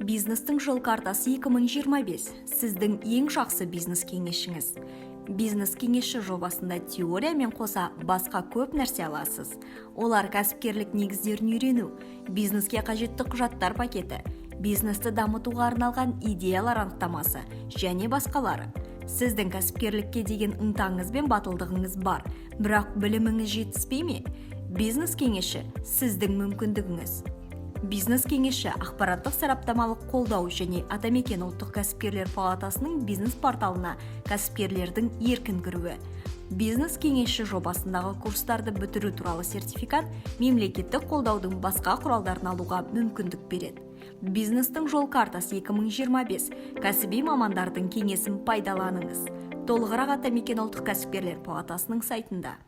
Бизнестің жол картасы 2025 – сіздің ең жақсы бизнес кеңесшіңіз. Бизнес кеңесші жобасында теориямен қоса басқа көп нәрсе аласыз. Олар: кәсіпкерлік негіздерін үйрену, бизнеске қажетті құжаттар пакеті, бизнесті дамытуға арналған идеялар анықтамасы және басқалары. Сіздің кәсіпкерлікке деген ынтаңыз бен батылдығыңыз бар, бірақ біліміңіз жетіспей ме? Бизнес кеңесші – сіздің мүмкіндігіңіз. Бизнес кеңесші ақпараттық сараптамалық қолдау және Атамекен ұлттық кәсіпкерлер палатасының бизнес порталына кәсіпкерлердің еркін кіруі. Бизнес кеңесші жобасындағы курстарды бітіру туралы сертификат мемлекеттік қолдаудың басқа құралдарын алуға мүмкіндік береді. Бизнестің жол картасы 2025: кәсіби мамандардың кеңесін пайдаланыңыз. Толығырақ Атамекен ұлттық кәсіпкерлер палатасының сайтында.